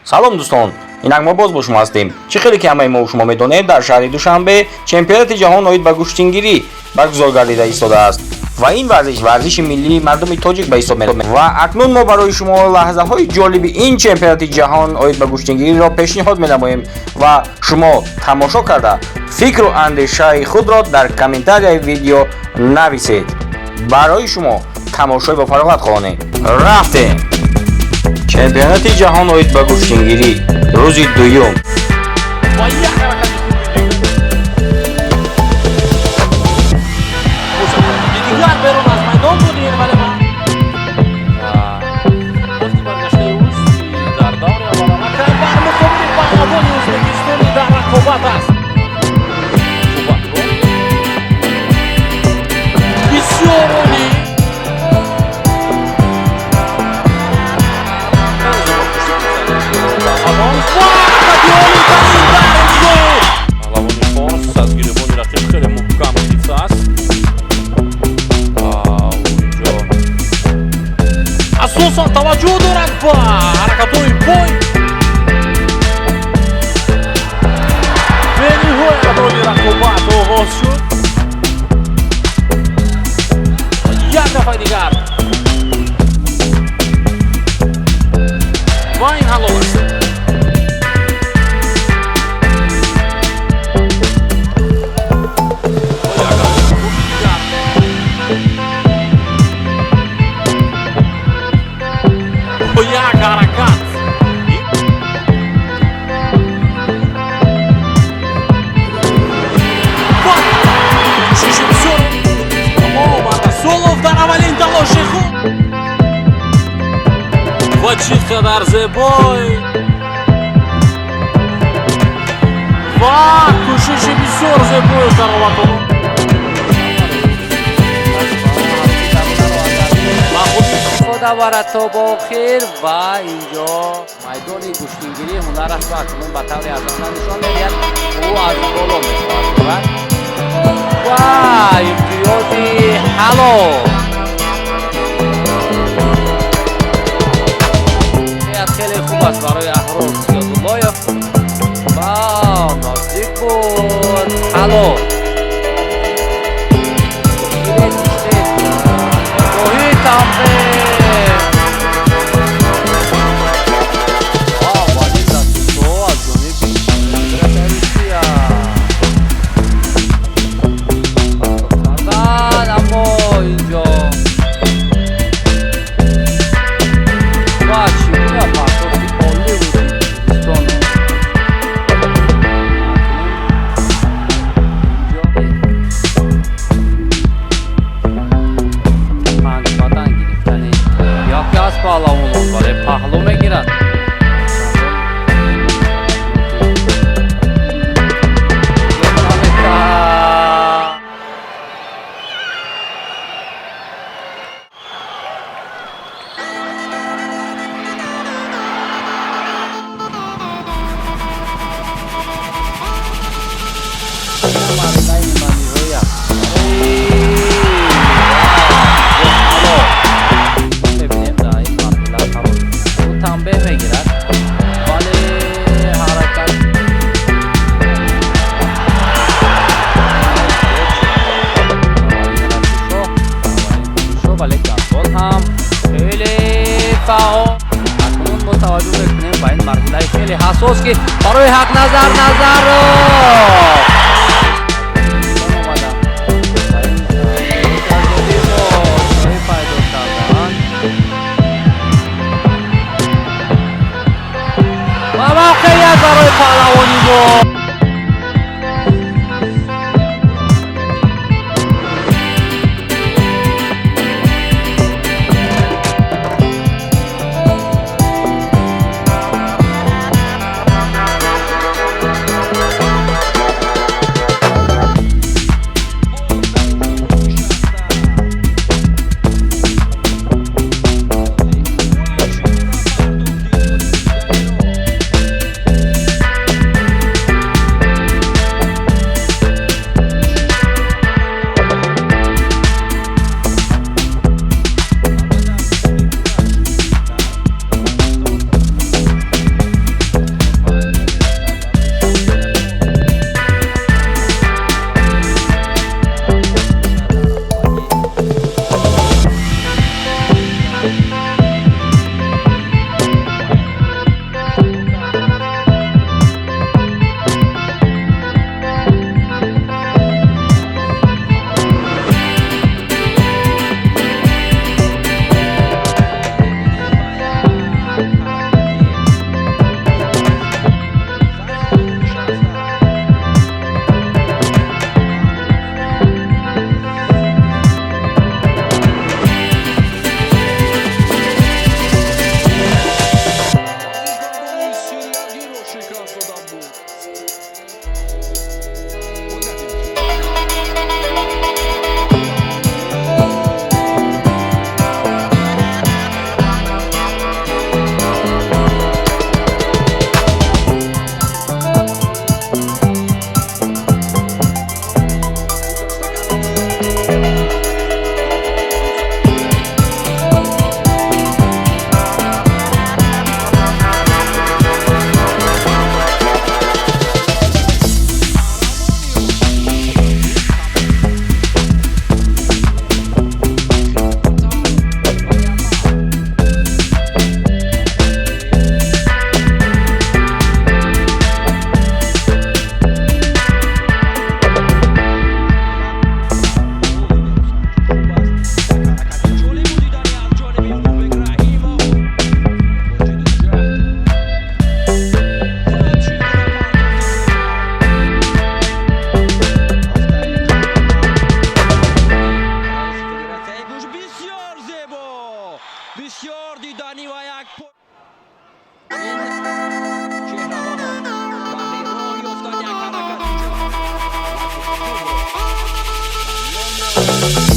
Салом дӯстон, инак мо боз бо шумо ҳастем. Чӣ хеле ки ҳамаи мо шумо медонед, дар шаҳри Душанбе чемпионати ҷаҳон оид ба гӯштингирӣ баргузор гардида истодааст ва ин варзиш варзиши миллии мардуми тоҷик ба ҳисоб меравад. Ва акнун мо барои шумо лаҳзаҳои ҷолиби ин чемпионати ҷаҳон оид ба гӯштингириро пешниҳод менамоем ва шумо тамошо карда фикру андешаи худро дар комментарияи видео нависед. Барои шумо тамошои бо фароғат хоҳонем. Рафтем! Чемпионати ҷаҳон оид ба гӯштингирӣ, рӯзи дуюм. Ва як ҳаракати хуби дигар берун аз майдон буд ин, вале вақти баргаштаи ӯст дар даври аввал аллакай бар муқобили паҳлавони ӯзбекистонӣ дар рақобат аст. Рақобатро бисёр олӣ. Паҳлавон ва ҳаракати олитарин дар интиҳои паҳлавони форс аз гиребони рақиб хеле муҳкам гирифтааст. Инҷо асосан таваҷҷӯҳ дорад ба ҳаракатҳои пой. Бениҳоят оли рақобат оғоз шуд. Як дафъаи дигар ва ин ҳалол аст. Як ҳаракати хуби дигар бо як ҳаракат ва кӯшиши бисёр Омар Расулов дар аввалин талоши худ ва чӣ қадар зебой ва кӯшиши бисёр зебои кароматулло. Истифода барад то ба охир ва инҷо майдони гӯштингирӣ ҳунарашро акнун ба таври арзанда нишон медиҳад. Ӯ аз боло мехоҳад бурад ва имтиёзи ҳалол хеле хуб аст барои Аҳрор Зиёдуллоев ва наздик буд ҳалол. Гиред, истед, гоҳи тамбеҳ ва аввалин дастуто аз ҷониби Федератсияи Русия кардан, аммо инҷо ва чӣ гуна партофти олӣ буд Тоҷикистон. Инҷо панҷ бадан гирифтани яке аз паҳлавонон, вале паҳлӯ мегирад. Марҳилаи ниманиҳоя мебинем, дар ин марҳила қарор ӯ танбеҳ мегирад, вале ҳаракат вале гандбол ҳам хеле фаъол. Акнун мо таваҷҷӯҳ мекунем ба ин марҳилаи хеле ҳассос, ки барои Ҳақназар Назаров омада ба ин азоди мо ҷой пайдо карданд ва мавқеият барои паҳлавони мо. Мусоев.